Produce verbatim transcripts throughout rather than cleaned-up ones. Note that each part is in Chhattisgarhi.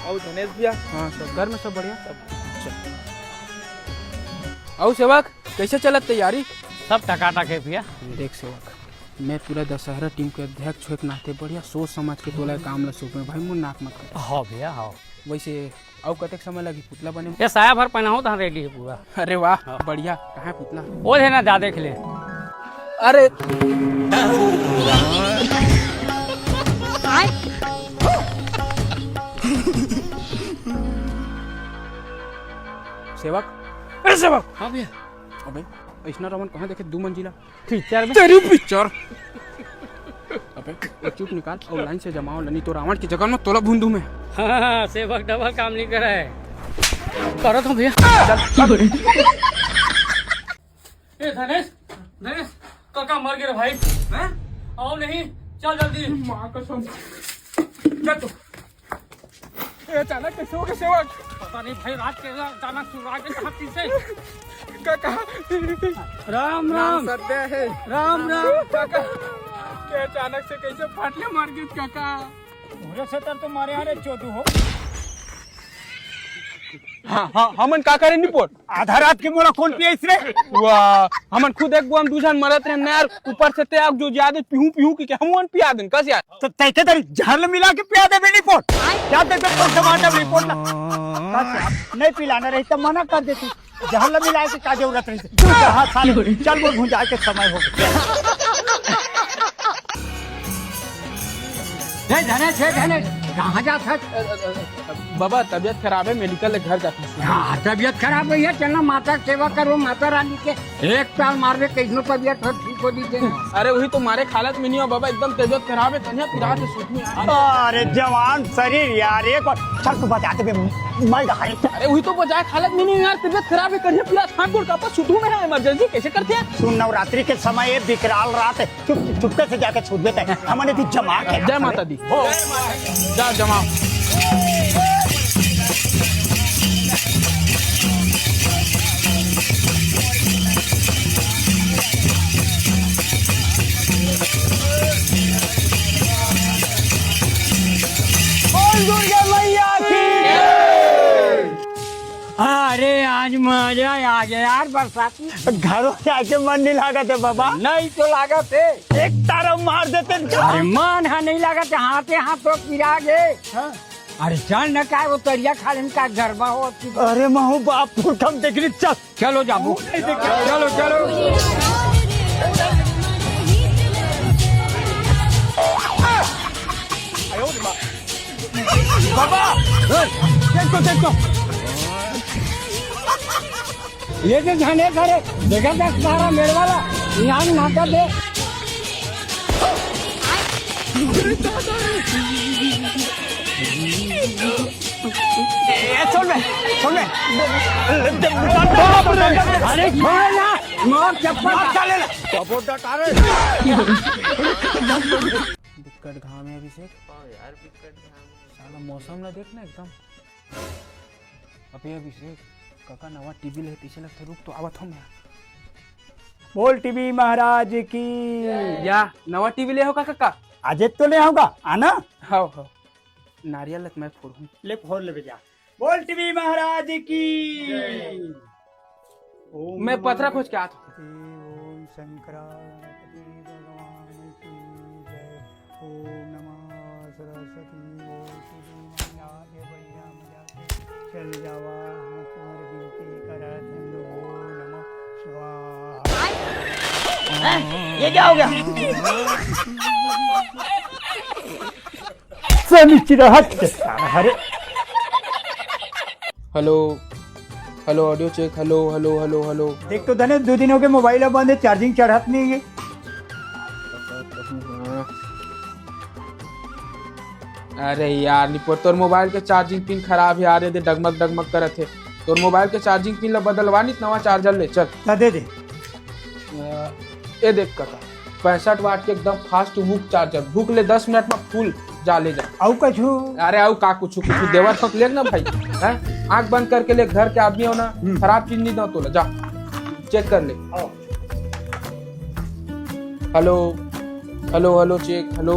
अउ धनेश भैया? हाँ, सब घर में सब बढ़िया। अच्छा। अउ सेवक, कैसे चलत तैयारी? सब टकाटक है भैया। देख सेवक, मैं पूरा दशहरा टीम के अध्यक्ष होए के नाते बढ़िया सोच समझ के तोला काम ला सौंपे भाई, मोर नाक मत कटा। हाँ भैया, हाँ। वैसे अउ कतेक समय लगी पुतला बने में? ये साया भर पहनाहूँ तहाँ ready है पूरा। अरे वाह, हाँ। बढ़िया। कहाँ है पुतला? वो है ना, जा देख ले। अरे सेवक, ए सेवक। हाँ भैया। अबे, ऐसना रावण कहाँ देखे, दू मंजिला? पिक्चर में। तेरी पिक्चर। अबे, वो चुप निकाल अउ लाइन से जमाओ, नहीं तो रावण की जगह में तोला भून दूं मैं। हाँ, सेवक डबल काम नहीं करे। करत हूँ भैया। ए धनेश, धनेश, काका मर गए रे भाई। हैं? आओ नहीं, चल जल्दी। माँ कसम। चल तू। ए, अचानक कैसे हो गए सेवक? पता नहीं भाई, रात के अचानक सुबह के कहाँ पीछे। काका। राम राम। सत्य है। राम राम। काका, के अचानक से कैसे फाटले मार गए काका? घोड़े से तर तो मारे आ रे चोदू हो। हाँ, हाँ, हमन का करें निपोट? आधा रात के मोला कौन पियाइस रे? वाह, हमन खुद एक बुआ में दू झन मरत रहे यार, ऊपर से ते आग जो ज्यादा पीहू पीहू की के हमन पिया देन, कस यार? तो तैके तरी जहर ल मिला के पिया देबे निपोट। क्या देबे तो टमाटर निपोट ला। कस यार, नहीं पिलाना रही तो मना कर देती। जहर ल मिला के का जरूरत रही? हाँ, साले, चल मोर भुंजा के समय हो गया। ए धनेश, ए धनेश, कहाँ जात हस? बाबा, तबीयत खराब है, मेडिकल ले घर जात हूँ। हाँ, तबीयत खराब है, चलना माता के सेवा करो, माता रानी के एक ताल मारबे, कैसनो तबीयत हो, ठीक हो जइसे। अरे, वही तो मारे हालत में नहीं हो बाबा, एकदम तबीयत खराब है, कन्या पिरात है, सूत में आ। अरे, जवान शरीर यार, एक बार चल तू बजा दे बे, मैं डहाई। अरे, वही तो बजाए हालत में नहीं हो यार, तबीयत खराब है, कन्या पिरात, हाथ गोड़ कांपत, सुतू में है, इमरजेंसी कैसे करते हैं? सुन, नवरात्रि के समय ये विकराल रात है, चुप, चुपके से जाके छूट देते हैं। हमने भी जमा के जय माता दी। हो। जा जमा। बोल दुर्गा मैया की। अरे, आज मजा आ गया यार, बरसाती। घरों जाके मन नहीं लागत है बाबा। नहीं तो लागत है। एक तारा मार देते हैं। अरे, मन हा नहीं लागत है, हाथे हाथ तो पिरा गे। हाँ। अरे, चल न, काय वो तरिया खाली में का गरबा हो। अरे, महू बाप, पुरखम देख रही, चल। चलो जाबू। चलो, चलो। बाबा, देखो, देखो। ये जो झंडे खड़े, देखा था सारा मेरे वाला, यहाँ नाटक है। ए, छोड़ बे, छोड़ बे। अरे छोड़ ना, मार चप्पल। मार साले ला। सपोर्ट डाटा रे। बिकट घाम है अभिषेक। हाँ यार, बिकट घाम है। साला मौसम ना देख ना एकदम। अबे अभिषेक, काका नवा टीवी ले, पीछे लगते, रुक तो आवत हूँ मैं। बोल टीवी महाराज की। या, नवा टीवी ले हो का काका? आज तो ले होगा, आना। हाव, हाव। नारियल लत मैं फोड़हूँ। ले फोड़ ले बेटा। बोल टीवी महाराज की। ओम मैं पथरा नमः खोज के आत हूँ। ओम शंकरापति भगवान की जय। ओम नमः सरस्वती। ओम श्री मैया के बढ़िया मजा से चल जावा। हम तुम्हारी विनती करत हैं। ओम नमः शिवाय। हैं? ये क्या हो गया? शनिचर हट के साला, अरे। Hello, hello, audio check, hello, hello, hello, hello. देख तो धने, दो दिन हो गए मोबाइल बंद है, चार्जिंग चढ़त नहीं है। अरे यार निपोर, तोर मोबाइल के चार्जिंग पिन खराब है यार, ये दे डगमग डगमग करत है। तोर मोबाइल के चार्जिंग पिन ला बदलवा, नहीं नवा चार्जर ले चल। ला दे दे। अ, ये देख कका, पैंसठ वाट के एकदम फास्ट वुक चार्जर, भूख ले दस मिनट में फुल जा ले जा। अउ कछु? अरे अउ का कुछ कुछ देवर तक ले ना भाई, हैं? आंख बंद करके ले, घर के आदमी हो ना, हम्म। खराब चीज नहीं दो तोला, जा चेक कर ले। आओ। Hello, hello, hello check, hello,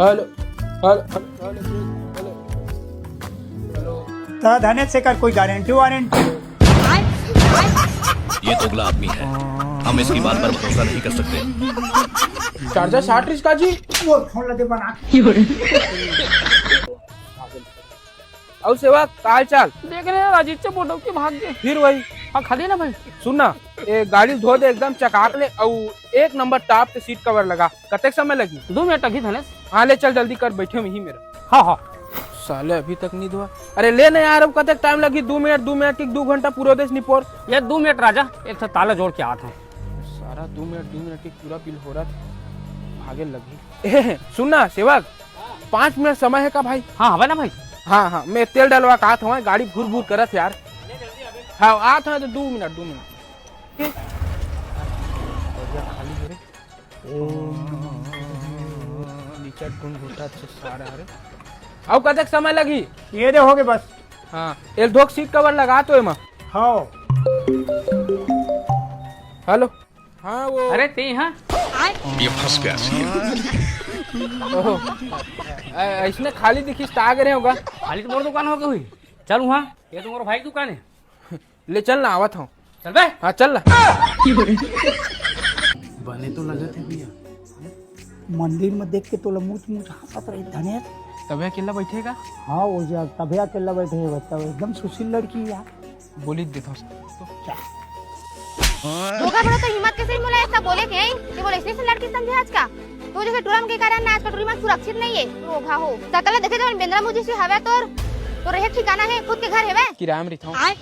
hello, hello, hello, hello, check, hello. त धनेश, एकर कोई गारंटी वारंटी? ये दोगला आदमी है, हम इसकी बात पर भरोसा नहीं कर सकते। चार्जर साठ रिस का जी। वो फोन लगे बना। अउ सेवा, का हाल चाल? देख रहे हैं, राजीव से बोलो कि भाग गए। फिर वही। हाँ, खाली ना भाई। सुन ना, ए, गाड़ी धो दे, एकदम चकाक ले, अउ एक नंबर टॉप के सीट कवर लगा। कतेक समय लगी? दो मिनट अभी धनेश। हाँ, ले चल, जल्दी कर, बैठे वहीं मेरा। हाँ, हाँ। साले अभी तक नहीं धोआ। अरे ले ना यार, अब कतेक टाइम लगी? दो मिनट, दो मिनट की दो घंटा पूरा देश निपोर। ये दो मिनट राजा, एक ठो ताला जोड़ के आत हूँ। सारा दो मिनट, दो मिनट की पूरा बिल हो रहा था, भागे लगी। ए, सुन ना सेवक, पाँच मिनट समय है का भाई? हाँ, हवे ना भाई। हाँ, हाँ, मैं तेल डलवा के आत हूँ, गाड़ी भूर भूर करत यार। हाँ, आत हूँ तो दो मिनट, दो मिनट। बढ़िया खाली करे। नीचे टून घुटा से सारा रे। अउ कतेक समय लगी? ये दे होगे बस। हाँ, एल धोक सीट कवर लगा तो एमा। हाँ। हेलो। हाँ, वो अरे ते यहाँ। ये फंस गया सी। ओहो। ऐ-, ऐसने खाली दिखिस त आ गए होगा। खाली तो मोर दुकान हो गई हुई। चल वहाँ, ये तो मोर भाई की दुकान है। ले चल ना, आवत हूँ। चल बे। हाँ, चल ना। बने तो लगत है भैया। मंदिर में देख के तोला मुच मुच हंसत रही धनेश। तबे अकेला बैठेगा? हाँ, वो जो तबे अकेला बैठे है, बच्चा एकदम सुशील लड़की है यार। बोली देता हूँ। धोखा भरो तो हिम्मत कैसे मोला ऐसा बोले के आई कि मोला इसने से लड़की समझे आज का? तो जैसे टूरा मन के कारण ना आज का टूरी मन सुरक्षित नहीं है। धोखा हो। सकल देखे जवन बेंदरा मुझे से हवे तोर, तो रहे ठिकाना है, खुद के घर हेवे। किराया में रहता हूँ। आय।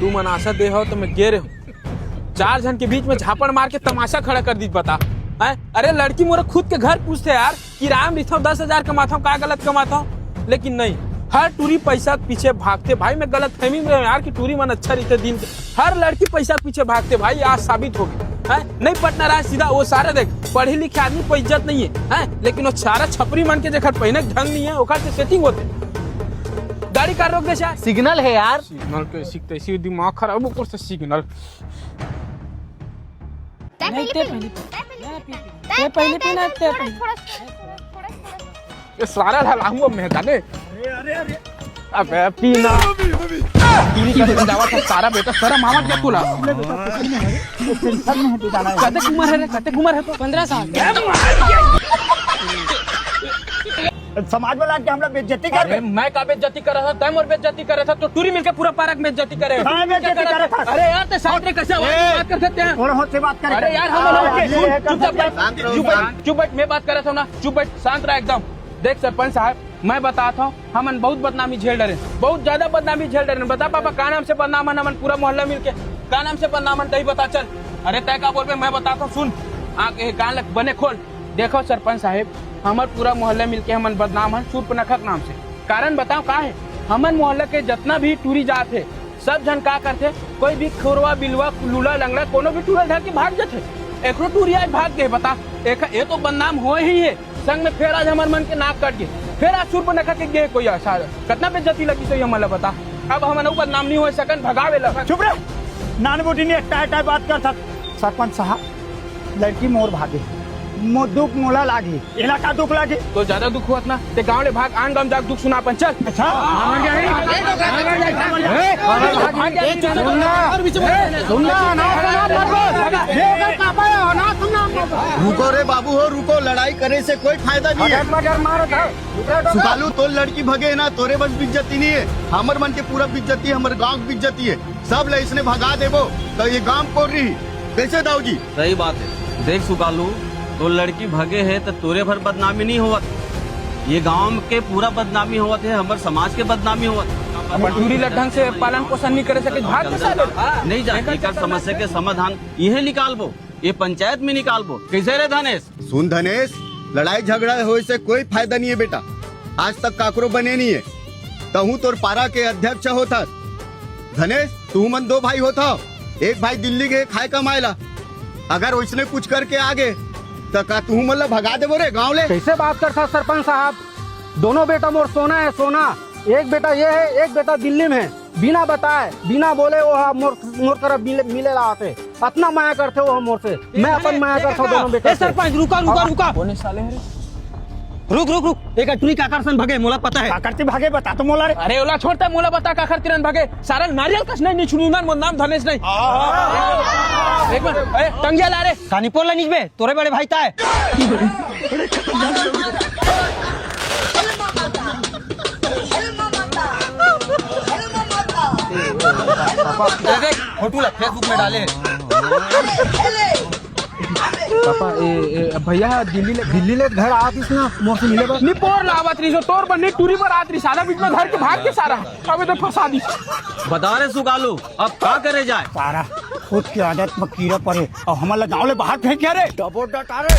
तू मनासा दे हो तो मैं गे रहे हूँ। चार झन के बीच में झापड़ मार के तमाशा खड़ा कर दी, बता। हैं? अरे लड़की मोर खुद के घर पूछते यार। किराया में रहिथव, दस हजार कमाथव, का गलत कमाथव? लेकिन नहीं, हर टूरी पैसा के पीछे भागथे भाई। मैं गलत फहमी में रहेंव यार कि टूरी मन अच्छा रहिथे दिन के। हर लड़की पैसा के पीछे भागथे भाई, आज साबित हो गे। हैं? नहीं पटना रहा सीधा, वो सारे देख, पढ़े लिखे आदमी कोई इज्जत नहीं है, हैं? लेकिन वो सारा छपरी मन के जेकर पहने के ढंग नहीं है, ओकर से सेटिंग होथे। गाड़ी का रोक दे यार। सिग्नल है यार। सिग्नल के सीखते इसी दिमाग खराब, ऊपर से सिग्नल। तैं नहीं, पहले तैं पी। पहले पी। तैं पहले पी। तैं पहले पी ना, तैं पहले। ये सारा ढलाऊंगा मैं, जाने। अरे, अरे, अरे। अबे, पी ना। पीने का तो जावा था, सारा बेटा, शर्म आवत क्या तुला? ले बेटा, टेंशन में है, टेंशन में है, तू जाना है। कतेक उम्र है रे, कतेक उम्र है तो? पन्द्रह साल। समाज वाला के हमला बेइज्जती कर अरे, दे। मैं का बेइज्जती कर रहा था? तैं मोर बेइज्जती कर रहा था, तो टूरी मिलके पूरा पार्क में बेइज्जती करे। हाँ, बेइज्जती कर रहा था। अरे यार, ते साथ रे कैसे ए, बात कर सकते हैं? थोड़ा होश से बात कर। अरे यार, हम लोग अरे, सुन, ये चुपचाप बैठ, शांत रहो, चुप बैठ, शांत। चुप बैठ, मैं बात कर रहा था ना, चुप बैठ, शांत रहा एकदम। देख सरपंच साहब, मैं बताता हूँ, हमन बहुत बदनामी झेल डरे, बहुत ज्यादा बदनामी झेल डरे। बता पापा, का नाम से बदनाम हन हमन पूरा मोहल्ला मिलके? का नाम से बदनाम हन, तही बता चल। अरे तैं का बोलबे, मैं बताता हूँ, सुन, आके कान लग बने खोल। देखो सरपंच साहेब, हमर पूरा मोहल्ला मिलके हमन बदनाम हन सूर्पनखा के नाम से। कारण बताओ का है? हमन मोहल्ला के जतना भी टूरी जात हे, सब झन का करथे, कोई भी खुरवा, बिलवा, लूला, लंगड़ा, कोनो भी टूरा धर के भाग जथे। एकरो टूरी आज भाग गे, बता, एक, ये तो बदनाम होय ही है। संग में फेर आज हमर मन के नाक कट गे, फेर आज सूर्पनखा के गे कोई ऐसा, कतना बेइज्जती लगी सही हमन ला बता। अब हमन अउ बदनाम नहीं हो सकन, भगावे ला। चुप रे, नान बुढ़ी ने टाय टाय बात कर सक। सरपंच साहब, लड़की मोर भागे, मो दुख मोला लागे। एला का दुख लागे? तो ज्यादा दुख होत ना, ते गांव ले भाग, आन गांव जाके दुख सुना अपन, चल। अच्छा? ए, सुनना, सुनना, ना, सुनना, मत बोल। ये अगर पापा है, ना सुनना, मत बोल। रुको रे बाबू हो, रुको, लड़ाई करे से कोई फायदा नहीं है। मटर, मटर मारो था। सुकालू, तोर लड़की भगे है ना, तोरे बस बेइज्जती नहीं है, हमर मन के पूरा बेइज्जती है, हमर गांव के बेइज्जती है। सब ला इसने भगा देबो, तो ये गांव कोन रही? कैसे दाऊ जी? सही बात है। देख सुकालू, तोर लड़की भगे है, तो तोरे भर बदनामी नहीं होवत, ये गांव के पूरा बदनामी होवत है, हमर समाज के बदनामी होवत है। अपन टूरी ला ढंग से पालन पोषण नहीं करे सके, भाग के साले। नहीं जा, एकर समस्या के समाधान इहे निकालबो, ये पंचायत में निकालबो। कैसे रे धनेश? सुन धनेश, लड़ाई झगड़ा होए से कोई फायदा नहीं है बेटा। आज तक काकरो बने नहीं है। तहूँ तोर पारा के अध्यक्ष होत हस। धनेश, तुहू मन दो भाई होत हव, एक भाई दिल्ली गे खाए कमाए ला। अगर वैसने कुछ करके आ गे, त का तुहू मन ला भगा देबो रे गाँव ले? कैसे बात करथस सरपंच साहब? दोनों बेटा मोर सोना है, सोना। एक बेटा ये है, एक बेटा दिल्ली में है। बिना बताए, बिना बोले वो हा मोर, मोर तरफ मिले, मिले ला आथे। अतना माया करथे वो मोर से। मैं अपन माया करथों दोनों बेटा से। सरपंच, रुका, रुका, रुका। कोने साले हरे? रुक, रुक, रुक। एकर टुरी काकर सन भगे, मोला पता है। काकर ती भागे, बता तो मोला रे। अरे ओला छोड़ता, मोला बता काकर तिरन भगे। सारा नारियल कस नहीं, नहीं छुड़ू ना, मोर नाम धनेश नहीं। एक मिनट, ए, टंगिया ला रे। कानी पोला निकबे, तोरे बड़े भाई ताय। देख, देख, फोटो ला Facebook में डाले। पापा, ए, ए, भैया, दिल्ली ले, दिल्ली ले घर आतिस ना, मोर से मिले बर। निपोर लावत रही, जो तोर बर नहीं, टूरी बर आत रही, सारा बीच में घर के भाग के सारा, अबे तो फंसा दी। बता रे सुगालू, अब का करे जाए? सारा खुद की आदत में कीड़ा पड़े, और हमला गाँव ले बाहर फेंक गया रे। डबो डटा रे।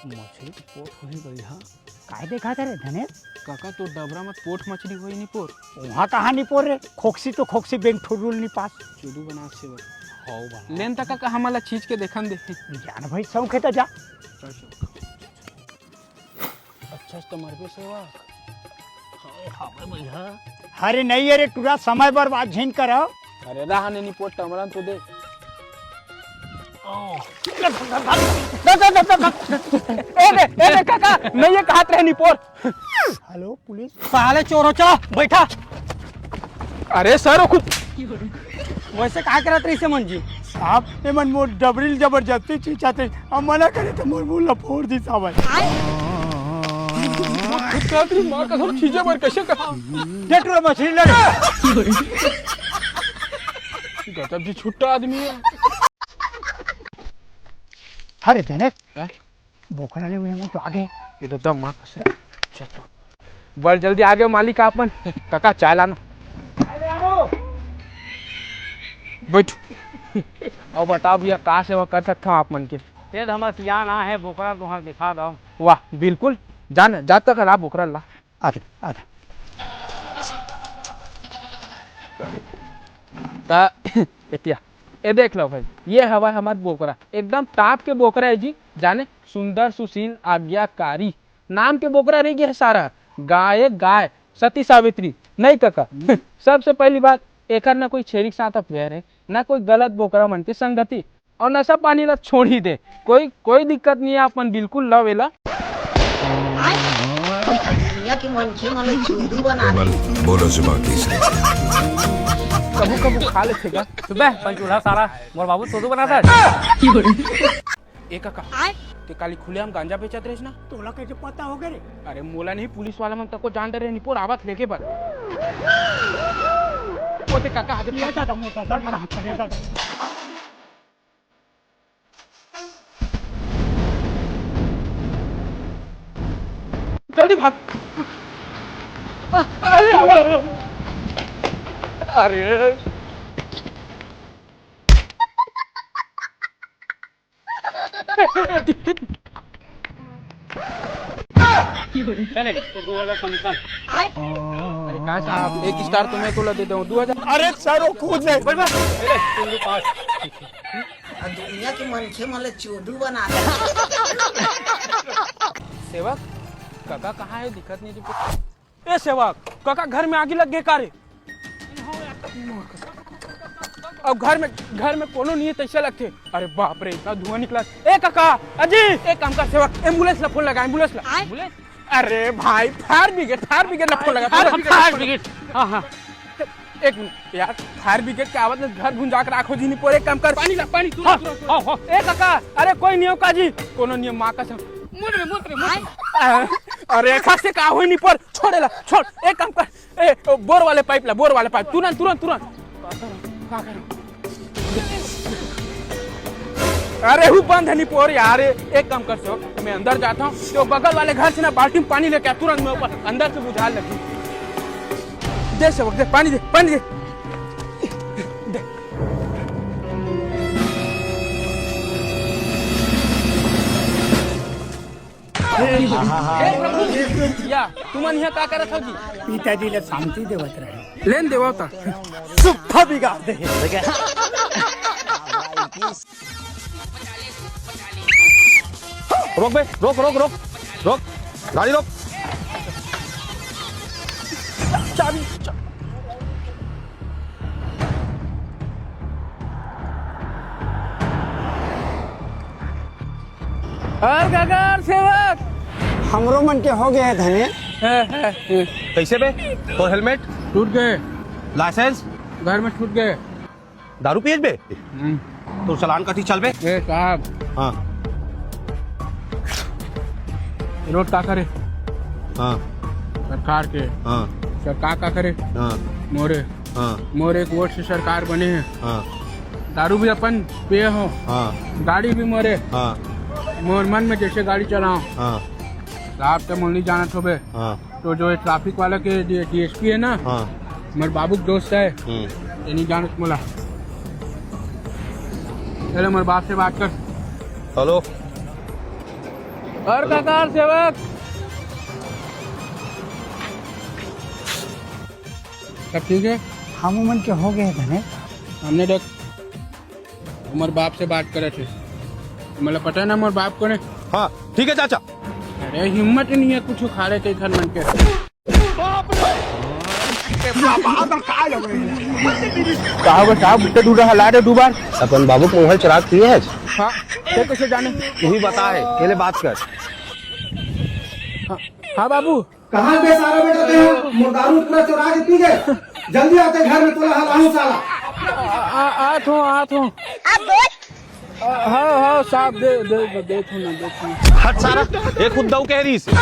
मछली तो पोठ होही बढ़िया। काय देखा था रे धनेश? काका, तो डबरा में पोठ मछली होई निपोर। वहाँ कहाँ निपोर रे? खोकसी तो खोकसी, बेंग ठुरुल निपास। चुदू बना से बा। हौ बा। लेन तक का हमला छींच के देखन दे। जान भाई, शौक है तो जा। चल, चल। अच्छा, तो मरबे सेवा। अरे नहीं, अरे टूरा समय बर्बाद झिन करो। अरे रहा ने निपोर टमरन तो दे। ए दे, ए दे काका, नहीं ये कहत रहे निपोर। Hello police. साले चोरो, चला बैठा। अरे सर, वो खुद वैसे का करत रही से मन जी? साहब, ये मन मोर डबरिल जबरदस्ती चीचाते, अब मना करे तो मोर मुंह ला फोड़ दी साहब। खुद कहत रही माँ कसम, चीजे बर कैसे कहा? डेट रो मछली लड़े। गजब जी छुट्टा आदमी है। अरे धनेश, हैं? बोकरा ले हुए हैं तो आगे। ये तो दम माँ कसम। चल तो। बड़ जल्दी आगे मालिक आपन। काका, चाय लाना। बैठ। और बताओ भैया, का सेवा कर सकता हूँ आप मन के? सेठ, हमर सियान आ है, बोकरा तुहार दिखा दो। वाह, बिल्कुल। जान, जा तक ला बोकरा ला। आ जा, आ जा। ता, एतिया, ए देख लो भाई, ये हवा हमार बोकरा, एकदम टाप के बोकरा है जी। जाने, सुंदर, सुशील, आज्ञाकारी नाम के बोकरा रह गया है सारा। गाय, गाय, सती सावित्री, नहीं कका। सबसे पहली बात, एकर ना कोई छेरी के साथ अफेयर है, ना कोई गलत बोकरा मन के संगति, और नशा पानी ला छोड़ ही दे। कोई, कोई दिक्कत नहीं है, अपन बिल्कुल लव एला। दुनिया के मनखे मन ला चुदू बना दे। बोलो जुबान तीसरी। कभू कभू खा लेथे का? सुबह पंचूल्हा सारा मोर बाबू चुदू बना था। ए काका, आय? ते काली खुलेआम गांजा बेचत रहिस ना? तोला कैसे पता हो गए रे? अरे मोला नहीं, पुलिस वाला मन तको जान डरे निपोर आवत लेके बर। ओ ते काका, आगे ये दादा, मोटा सर, बड़ा हाथ पकड़ दादा। जल्दी भाग। अरे, अरे। पहले तो दो हजार कम कर। अरे का साहब, एक स्टार तुम्हें तो दे दो, दो हजार। अरे सर, वो खुद है। बोल, बोल। अरे, तुम भी पास। अब दुनिया के मनखे मन ला चोदू बना दे। सेवक, काका कहाँ है? दिखत नहीं तुमको। ए सेवक, काका घर में आगी लग गए का रे? अब घर में, घर में कोनो नहीं है, तैसे लगथे। अरे बाप रे, इतना धुआं निकला। ए काका, अजी, एक काम कर सेवक, एम्बुलेंस ला फोन लगा, एम्बुलेंस ला। आय? एम्बुलेंस? अरे भाई, फायर ब्रिगेड, फायर ब्रिगेड ला फोन लगा, फायर ब्रिगेड, फायर ब्रिगेड। हाँ, हाँ। एक मिनट यार, फायर ब्रिगेड के आवत में घर भुंजा के राखो जी, निपोर, एक काम कर। पानी ला, पानी, तुरंत, हाँ, तुरंत, तुरंत। हाँ, हाँ। ए काका, अरे कोई नहीं हो का जी? कोनो नहीं हो, माँ कसम। मुंह में, मुंह में, मुंह में। अरे एखर से का होई निपोर, छोड़ एला, छोड़। एक काम कर, ए, ओ, बोर वाले पाइप ला, बोर वाले पाइप, तुरंत, तुरंत, तुरंत। का करूं? अरे, वो बंद है निपोर यार। एक काम कर सेवक, मैं अंदर जाता हूँ, तो बगल वाले घर से ना बाल्टी में पानी लेके आ, तुरंत मैं ऊपर अंदर से बुझार लगी। दे सेवक, दे, पानी दे, पानी दे। दे। या, तुमन यहाँ का करत हो जी? पिताजी ला शांति देवत रहे। लेन देवा ता। सुप्पा बिगाड़ दे। रोक बे, रोक, रोक, रोक, रोक, गाड़ी रोक। चाबी, चा- अरे काका, अरे सेवक। हमरो मन के हो गए हे धने। हे, हे, हे। कैसे बे? तोर हेलमेट? टूट गए। लाइसेंस? घर में छूट गए। दारू पियस बे? हम्म। तो चालान कटी, चल बे। ए साहब। हाँ। रोड काकर हे? हाँ। सरकार के। हाँ। सरकार काकर हे? हाँ। मोरे। हाँ। मोर एक वोट से सरकार बने हे। हाँ। दारू भी अपन पिए हो। हाँ। गाड़ी भी मोरे। हाँ। मोर मन में जैसे गाड़ी चलाओ। हाँ। साहब, ते मोला नइ जानत होबे। हाँ। तो जो ये ट्रैफिक वाला के डीएसपी हे ना, हाँ। मोर बाबू के दोस्त हे। हम्म। ये नइ जानत मोला। चलो, मोर बाप से बात कर। हेलो। अरे काका, अरे सेवक। सब ठीक हे? हमू मन के हो गए हे धने। हमने देख, मोर बाप से बात करत हे। मोला पता हे ना मोर बाप कोन हे। हाँ, ठीक हे चाचा। अरे हिम्मत ही नइ हे कुछ उखाड़े के घर मन के। का हो साहब, उठे दूर हला दे दू बार। अपन बाबू के मोबाइल चुरा के पिए हे? हाँ, ते कैसे जाने? तू ही बता हे, पहले बात कर। हाँ, हाँ बाबू। कहाँ पे सारा बेटा ते ह? मोर दारू पूरा चुरा के पी गए। जल्दी आते घर में, तोला हलाहूं साला। आ, आ, आत हो, आत हो। आ, हाँ, हाँ, साहब, दे, दे, दे, दे, दे, दे। हट सारा, ये खुद दऊ कह रही से।